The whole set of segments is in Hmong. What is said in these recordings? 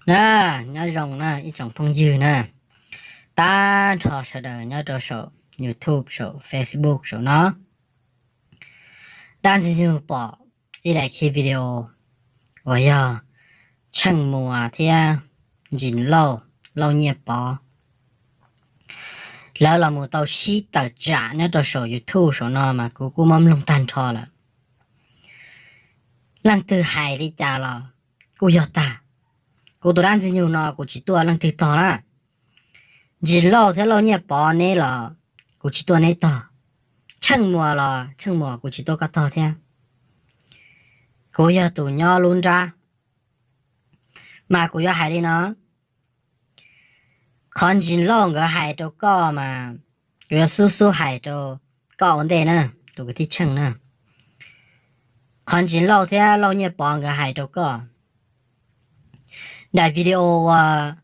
Na, nyob zoo na ib tsoom phooj ywg na, tag nrho sawv daws nyob rau saum YouTube, saum Facebook saum no. Dab ntxwg nyoog pom ib daim video uas yog Tsheej Muas thiab Ntsis Lauj, Lauj Nyiaj Pov, lawv los mus tau sib tawm tsam nyob rau saum YouTube saum no mas kuv kuj muab mloog tag nrho lawm. Leej twg hais li cas los kuj yog tag. Kuv tus dab ntxwg nyoog no kuv tsis tuaj leej twg tog na. Ntsis Lauj thiab Lauj Nyiaj Pov neb los kuv tsis tuaj neb tog. Tsheej Muas los Tsheej Muas kuv tsis tuaj koj tog thiab. Kuv yog tus nyob lub nrab, mas kuv yuav hais li no. Qhov Ntsis Lauj nkawd hais rau koj mas kuv yuav xub xub hais rau koj ua ntej na, tus kwv tij Tsheej na. Qhov Ntsis Lauj thiab Lauj Nyiaj Pov nkawd hais rau koj, daim video uas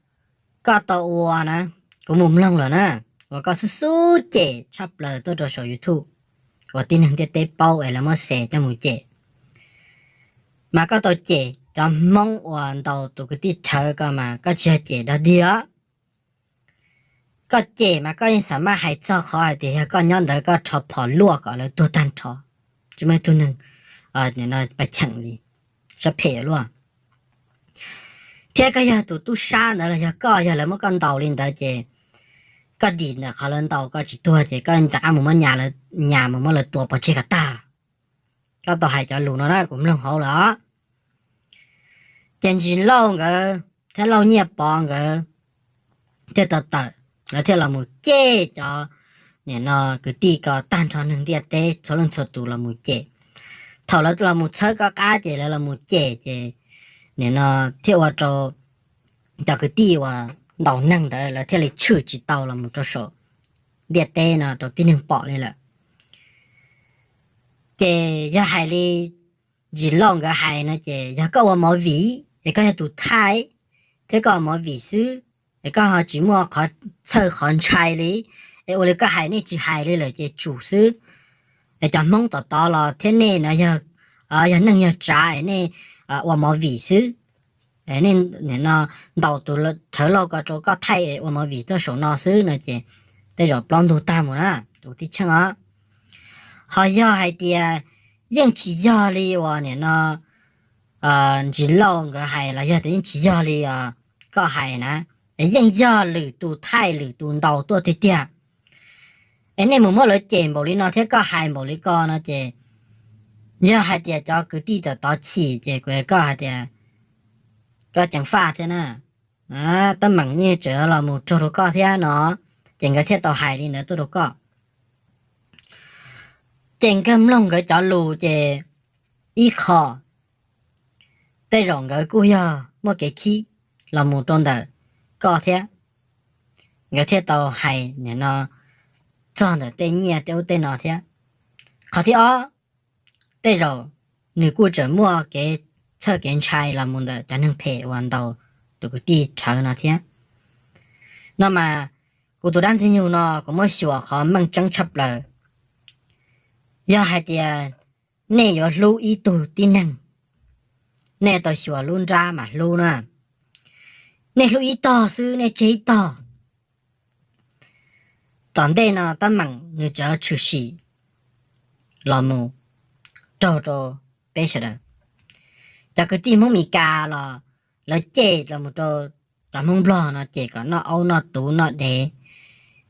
koj tau ua na, kuv mus mloog lawm na, uas koj xub xub cem tshaj plaws tuaj rau saum YouTube, uas tib neeg ntiaj teb paub es lawv muab xes coj mus cem. Mas koj tau cem cov Hmoob uas ntaus tus kwv tij Rhawv ko mas koj tsis yog cem dog dig os. Koj cem mas koj yeej xav maj hais txog qhov hais tias yog koj nyob ntawd koj rho phom luaj kom lawv tuag tag nrho, tsis muaj ib tug neeg pab cheem li, sab phem luaj. Thiab koj yog tus tub sab ntawd los yog koj, yog lawv muab koj ntaus li ntawd ces koj dim ntawm qhov lawv ntaus koj tsis tuag ces koj rov qab mus muab nyas mus muab lawv tua pov tseg kom tag. Koj tau hais cov lus no na kuv mloog hauv lawm os. Ces Ntsis Lauj nkawd thiab Lauj Nyiaj Pov nkawd thiaj tau tawm, lawv thiaj los mus cem cov nim no kwv tij ko tag nrho neeg ntiaj teb txhua leej txhua tus los mus cem. Thaum lawv los mus txhawb koj qab ces lawv los mus cem ces nim no thiaj ua rau cov kwv tij uas ntaus neeg ntawd lawv thiaj li tshwm tsis tau los mus rau saum ntiaj teb no rau tib neeg pom li lawm. Ces yog hais li Ntsis Lauj nkawd hais no ces yog koj ua movie es koj yog tus thaij thiab koj ua movie xwb, es koj ho tsis muaj qhov txhawj qhov ntshai li, es ua li koj hais nej tsis hais li lawm ces tsum xwb. Es cov Hmoob tom tod los thiab nej no yog neej yog tsav es nej ua movie xwb. Nej nim no ntaus tus Rhawv Lauj ko rau koj thaij ua movie tuaj saum no xwb no ces tej zaum plaub ntug tag mus na, tus tij Tsheej os. Ho yog hais tias yeej tsis yog li uas nim no Ntsis Lauj nkawd hais los yog tias yeej tsis yog li koj hais na, yeej yog lwm tus thaij lwm tus ntaus tuaj tiag tiag, es nej mus muab lawv cem npaum li no thiab koj hais npaum li ko no ces yog hais tias cov kwv tij tom tod chim ces kuv koj hais tias koj ceev faj thiab na, teeb meem yeej tseem los mus raug rau koj thiab no, ces nkawd thiaj tau hais li ntawd tuaj rau koj. Ces nkawd mloog nkawd cov lus ces ib qho tej zaum nkawd kuj yog muaj kev khib los mus rau ntawm koj thiab, nkawd thiaj tau hais nim no txog ntawm tej nyiaj tej ub tej no thiab. Qhov thib ob, tej zaum nws kuj tseem muaj kev txhawj kev ntshai los mus ntawm cov neeg phem uas ntaus tus kwv tij Rhawv no thiab. No mas kuv tus dab ntxwg nyoog no kuv muab xyuas qhov meej tseeb tshaj plaws. Yog hais tias nej yuav hlub ib tug tib neeg, nej tau xyuas lub nrab mas hlub na. Nej hlub ib tog xwb nej tseg ib tog, tom ntej no teeb meem nws tseem tshwm sim los mus raug rau peb sawv daws. Cov kwv tij Hmoob Mes Kas los lawv cem los mus rau cov Hmoob Nplog no cem kom noj aub noj tuv noj dev,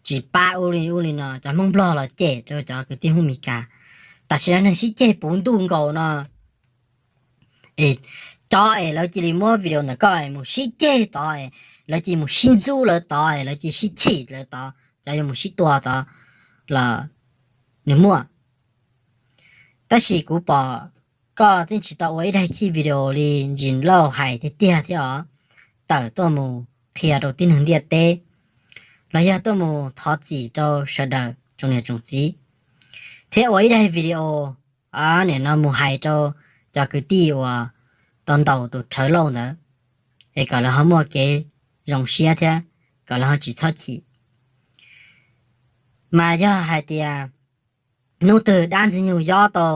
tsis pab ub li ub li no, cov Hmoob Nplog los cem rau cov kwv tij Hmoob Mes Kas. Tam sim no neeg sib ceg puv ntuj nkaus no, es cov es lawv cia li muab video ntawm koj mus sib ceg tod, lawv cia li mus sib ntxub lawv tod, lawv cia li sib chim lawv tod, cov yuav mus sib tua tod los nws muaj. Tab sis kuv pom koj twb tsis tau ua ib daig khij video li Ntsis Lauj hais tiag tiag thiab os, tawm tuaj mus qhia rau tib neeg ntiaj teb los yog tuaj mus thov txim rau sawv daws tsoom niam tsoom txiv, thiab ua ib daig video nim no mus hais rau cov kwv tij uas tau ntaus tus Rhawv Lauj ntawd, es kom lawv ho muaj kev zoo siab thiab kom lawv ho tsis txhob chim. Mas yog hais tias hnub twg dab ntxwg nyoog yob tau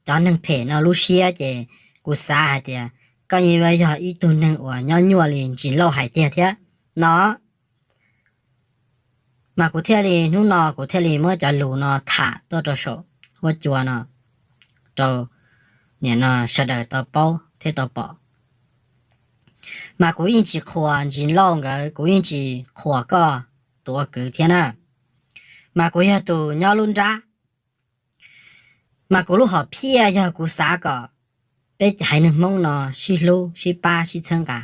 cov neeg phem no lub siab ces kuv xav hais tias koj yeej yuav yog ib tug neeg uas nyob nyuaj li Ntsis Lauj hais tiag thiab no. Mas kuv thiaj li, hnub no kuv thiaj li muab cov lus no tham tuaj rau saum huab cua no rau nim no sawv daws tau paub thiab tau pom. Mas kuv yeej tsis qhuas Ntsis Lauj nkawd, kuv yeej tsis qhuas koj tus ua kwv thiab na. Mas kuv yog tus nyob lub nrab, mas kuv lub hom phiaj yog kuv xav kom peb haiv neeg Hmoob no sib hlub sib pab sib txhawb nqa.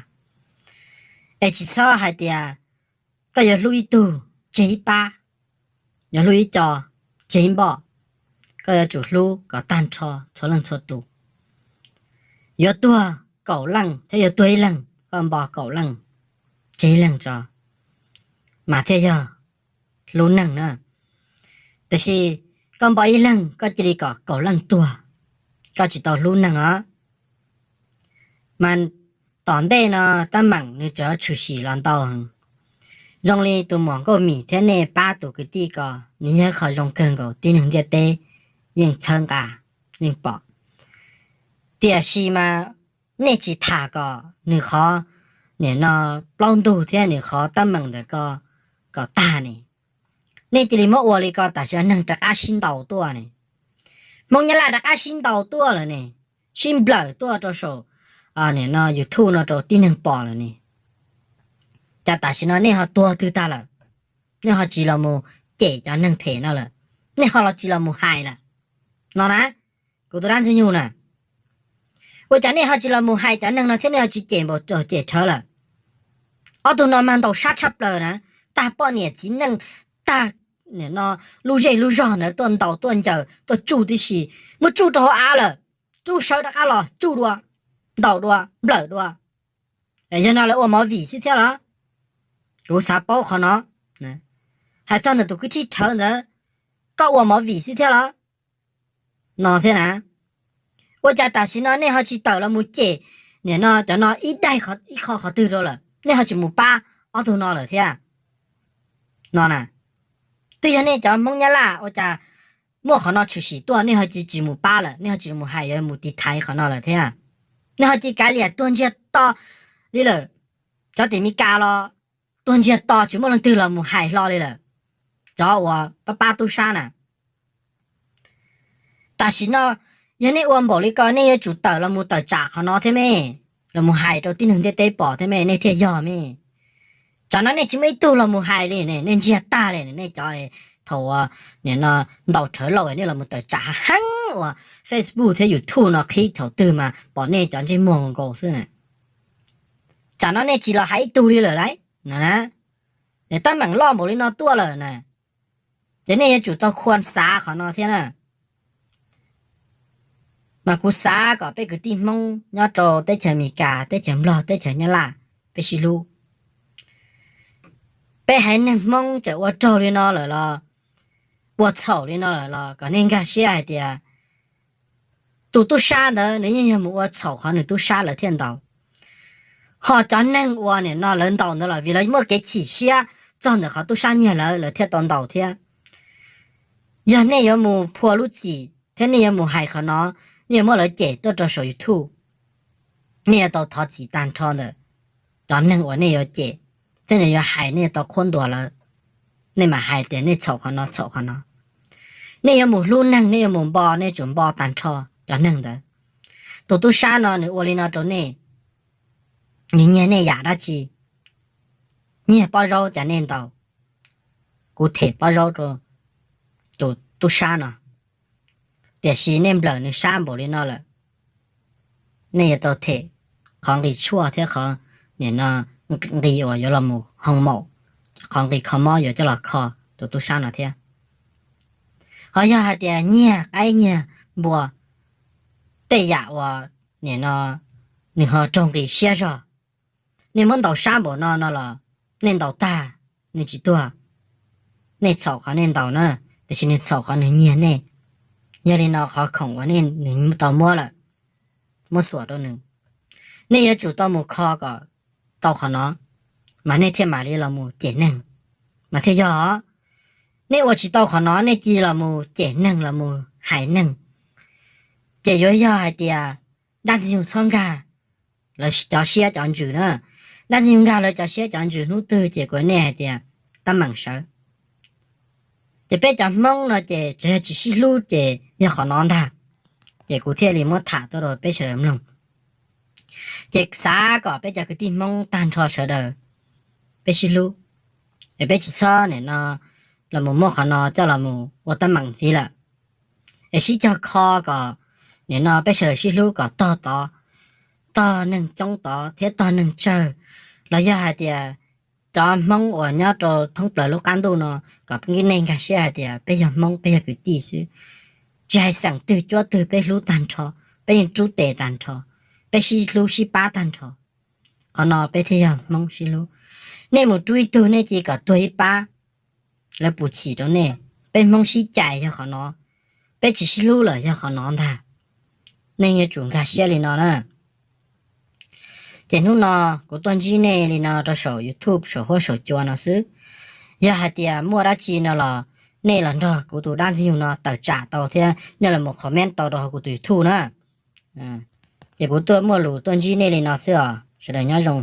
Es tsis txhob hais tias koj yuav hlub ib tug tseg ib pab, yuav hlub ib co tseg ib npoj, koj yuav tsum hlub kom tag nrho txhua leej txhua tus. Yuav tuag kaum leej thiab yuav tuag ib leeg koj npo kaum leej tseg ib leeg tso, mas thiaj yog hlub neeg na. Tiam sis koj npo ib leeg koj cia li kom kaum leej tuag, koj tsis tau hlub neeg os. Mas tom ntej no teeb meem nws tseem tshwm sim los ntau. Zoo li tus muam Nkauj Mim thiab nej pab tus kwv tij ko, nws yog qhov zoo kawg nkaus tib neeg ntiaj teb yeej txhawb nqa yeej pom. Tiam sis mas nej tsis tham kom nws qhov nim no plaub ntug thiab nws qhov teeb meem ntawm ko kom tag ne. Nej cia li muab ua li ko tam sim no neeg rov qab sib ntaus tuaj ne. Hmoob Nyab Laj rov qab sib ntaus tuaj lawm ne, sib nplawm tuaj rau saum nim no YouTube no rau tib neeg pom lawm ne. Cas tam sim no nej ho tuag twg tag lawm, nej ho tsis los mus cem cov neeg phem no lawm, nej ho los tsis los mus hais lawm no na? Kuv tus dab Ntxwg Nyug na, ua cas nej ho tsis los mus hais cov neeg no thiab nej ho tsis cem npaum cem rhawv lawm? Ob tug no mas ntaus sab tshaj plaws na, tag poj niam txiv neej, tag nim no lub zej lub zog ntawd tuaj ntaus tuaj ncaws tuaj tsuj tib si, muab tsuj rau hauv av lawm, tsuj sawv rov qab los tsuj dua, ntaus dua, nplawm dua. Yog no lawv ua movie xwb thiab los? Kuv xav paub qhov no. Hais txog ntawm tus kwv tij rhawv ntawd, koj ua movie xwb thiab los? No thiab na, ua cas tam sim no nej ho tsis tawm los mus cem nim no cov no ib daig ib qho qhov twg rau lawm, nej ho tsis mus pab ob tug no lawm thiab no na? Twb yog nej cov Hmoob Nyab Laj ua cas muaj qhov no tshwm sim tuaj nej ho tsis mus pab lawm, nej ho tsis mus hais yuav mus tiv thaiv qhov no lawm thiab? Nej ho tsis kav liam tuag ntsiag to li lawm. Cov tim Meskas los tuag ntsiag to tsis muaj leej twg los mus hais hlo li lawm. Cov uas pab pab tub sab na, tam sim no yog nej ua npaum li ko nej yuav tsum tawm los mus tawm tsam qhov no thiab me, los mus hais rau tib neeg ntiaj teb pom thiab me nej thiaj yog me. Tsam no nej tsis muaj ib tug los mus hais li ne, nej ntsiag tag li ne, nej cov thaum uas nim no ntaus rhawv lauj nej los mus tawm tsam heev uas Facebook thiab YouTube no qhib thaum twg mas pom nej cov ntsej muag nkaus xwb na. Tsam no nej tsis los hais ib tug li lawm lauj. Teeb meem loj npaum li no tuaj lawm na, ces nej yuav tsum tau khuam xav qhov no thiab na. Mas kuv xav kom peb kwv tij Hmoob nyob rau teb chaws Amelikas, teb chaws Nplog, teb chaws Nyab Laj, peb sib hlub. Peb haiv neeg Hmoob tseem ua raug li no lawm los, ua txhaum li no lawm los kom nej nkag siab hais tias tus tub sab ntawd nws yeej yog mus ua txhaum qhov nws tub sab lawv thiaj ntaus. Ho cov neeg uas nim no lawv ntaus ntawd los vim lawv muaj kev chim siab txog ntawm qhov tub sab nyiag lawv, lawv thiaj tau ntaus thiab. Yog nej yuav mus phua lub txim thiab nej yuav mus hais qhov no, nej yuav muab lawv cem tuaj rau saum YouTube, nej yuav tau thov txim tag nrho ntawm cov neeg uas nej yuav cem thiab nej yuav hais, nej yuav tau qhuab ntuas lawv. Nej mam hais tias nej txhaum qhov no txhaum qhov no. Nej yuav mus hlub neeg, nej yuav mus npo, nej tsum npo tag nrho cov neeg ntawd. Tus tub sab no nws ua li no rau nej, nws nyiag nej yam dab tsi? Nyiag pob zaub cas nej ntaus? Kuv them pob zaub rau tus tub sab no, tiam sis nej nplawm nws sab npaum li no lawm, nej yuav tau them qhov nqi tshuaj thiab qhov nim no nqi uas yuav los mus hoo maum, qhov nqi kho mob yuav coj los kho tus tub sab no thiab. Ho yog hais tias nyiag qaib nyiag npua, tej yam uas nim no nws ho raug nqi siab zog, nej muab ntaus sab npaum no no los nej ntaus tag, nws tsis tuag. Nej txhaum qhov nej ntaus na, tiam sis nws txhaum qhov nws nyiag nej. Yog li no qhov khoom uas nej, nws tau muab lawm, muab xuas rau nws, nej yuav tsum tau mus kho kom tau qhov no, mas nej thiaj mam li los mus cem neeg, mas thiaj yog. Nej ua tsis tau qhov no nej cia los mus cem neeg los mus hais neeg, ces yuav yog hais tias dab ntxwg nyoog txhob nkag lawv cov siab cov ntsws na. Dab ntxwg nyoog nkag lawv cov siab cov ntsws hnub twg ces kuv nej hais tias tab meem sawv. Ces peb cov Hmoob no ces tsuas yog tsis sib hlub ces yog qhov no ntag. Ces kuv thiaj li muab tham tuaj rau peb sawv daws mloog. Ces xav kom peb cov kwv tij Hmoob tag nrho sawv daws peb sib hlub, es peb tsis txhob nim no los mus muab qhov no coj los mus ua teeb meem ntxiv lawm. Es sib cog kho kom nim no peb sawv daws sib hlub kom tog tod, tog neeg coob tod thiab tog neeg tsawg, los yog hais tias cov Hmoob uas nyob rau thoob plaws lub qab ntuj no kom nej nkag siab hais tias peb yog Hmoob, peb yog kwv tij xwb. Tsis hais xeem twg cuab twg peb hlub tag nrho, peb yeej rub tes tag nrho, peb sib hlub sib pab tag nrho. Qhov no peb thiaj yog Hmoob sib hlub. Nej mus rub ib tug nej cia kom tuag ib pab, lawv puas chim rau nej. Peb Hmoob sib cais yog qhov no, peb tsis sib hlub lawm yog qhov no ntag. Nej yuav tsum nkag siab li no na. Ces hnub no kuv tuaj ntsib nej li no rau saum YouTube saum huab saum cua no xwb. Yog hais tias muaj dab tsi no los nej los nrog kuv tus dab ntxwg nyoog no tawm tsam tau thiab nej los mus comment tau rau hauv kuv tus YouTube na. Ces kuv tuaj muaj lus tuaj ntsib nej li no xwb os, sawv daws nyob zoo.